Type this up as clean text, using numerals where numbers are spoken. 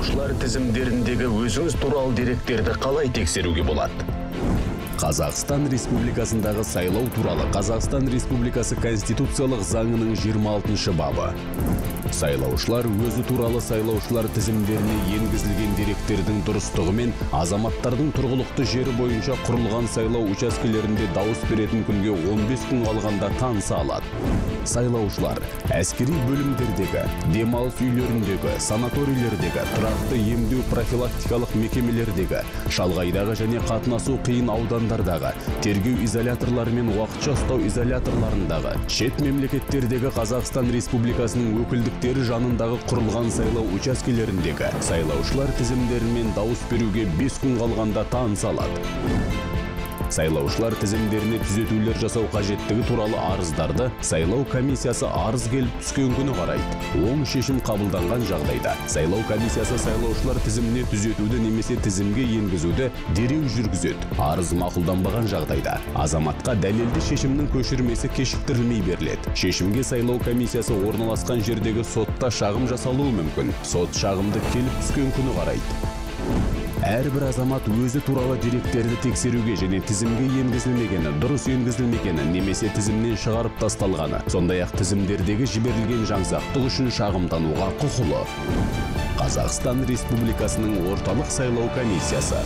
Сайлаушылар тізімдеріндегі өзіңіз туралы деректерді қалай тексеруге болады? Қазақстан Республикасындағы сайлау туралы Қазақстан Республикасы Конституциялық заңының 26 бабы. Сайлаушылар өзі туралы сайлаушылар тізімдеріне енгізілген деректердің дұрыстығы мен азаматтардың тұрғылықты жері бойынша құрылған сайлау учаскелерінде дауыс беретін күнге 15 күн қалғанда таныса алады. Сайлаушылар әскери бөлімдердегі, демалыс үйлеріндегі, санаторийлердегі, тұрақты емдеу профилактикалық мекемелердегі, шалғайдағы және қатынасу қиын аудандардағы, тергеу изоляторлары мен уақытша ұстау изоляторларындағы, шет мемлекеттердегі Қазақстан Республикасының өкілдіктері жанындағы құрылған сайлау учаскелеріндегі сайлаушылар тізімдерімен дауыс беруге 5 күн қалғанда таныса алады. Сайлаушылар тізімдеріне түзетулер жасау қажеттігі туралы арыздарды сайлау комиссиясы арыз келіп түскен күні қарайды. Оң шешім қабылданған жағдайда сайлау комиссиясы сайлаушылар тізіміне түзетуді немесе тізімге енгізуді дереу жүргізеді. Арыз мақұлданбаған жағдайда азаматқа дәлелді шешімнің көшірмесі кешіктірілмей беріледі. Шешімге сайлау комиссиясы орналасқан жердегі сотта шағым жасалуы мүмкін. Сот шағымды келіп түскен күні қарайды. Әрбір азамат өзі туралы деректерді тексеруге және тізімге енгізілмегені, дұрыс енгізілмегені немесе тізімнен шығарып тасталғаны, сондай-ақ тізімдердегі жіберілген жаңсақтық үшін шағымдануға құқылы. Қазақстан Республикасының Орталық сайлау комиссиясы.